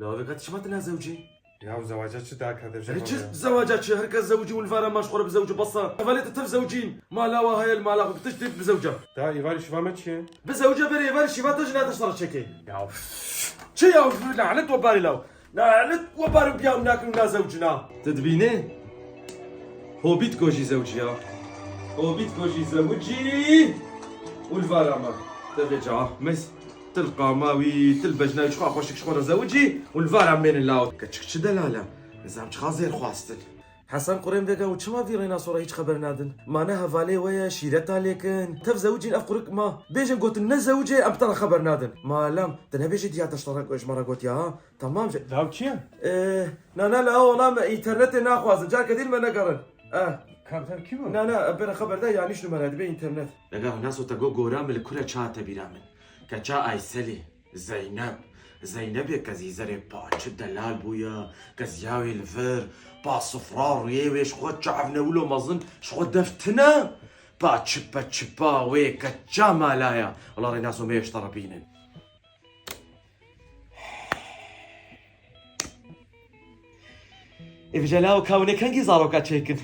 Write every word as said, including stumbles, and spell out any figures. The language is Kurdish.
Lawê ka tu çima tu nazewcî? Ya zewaca çi da ka devje? Çi zewaca çi? Her kes zewcî û li vara ma ji xwe re bizewce besa. Hevalê te tev zewcîn. Mala wa heye li mala xwe, tu tiştê bizewce. Da îvarî şiva me çi ye? Bizewce berê êvarî şiva te jina te ji te re çekê. Ya. Çi ya? Lanet we barî law. Lanet we barî biya nakin nazewcina. Tu dibînî? Hobît go jî zewciya. Hobît go jî zewicî. Û li vara me. Te vê ca. Mes. Til qama wî, til bejna wî, çiqa xweşik ji xwe re zewicî û li vara mênin law. Keçik çi delal e? Nizam çiqa zêr xwastin. Hesen qurên vêga û çima vî rêna sora hiç xeber nadin? Ma ne hevalê we ye, şîreta lêkin. Tev zewicîn ev qurik ma. Bêjin gotin ne zewicê em bi te re xeber nadin. Malem, tu nebêjî diya te ji te re ji me re gotiya ha. Tamam ji. Law kî ye? Ee, na na la ola me înternetê naxwazin. Carke dîl me negerin. Eh. Ka bi te re kî bû? Na na, em pê re xeber da yanîş numara dibe înternet. Vêga naso te go gora min li kure çate bîra min. Keça Ayselî. Zeynep. Zeynepê kezîzerê pa çi delal bûye, keziya wê li vir, pa sifra rûyê wê ji xwe çav ne wilo mezin, ji xwe def tine. Pa çipe çipa wê keça malaya. Wela rê naso me ji te re bînin. Ê vijela û kawinê kengî zaroka çêkin.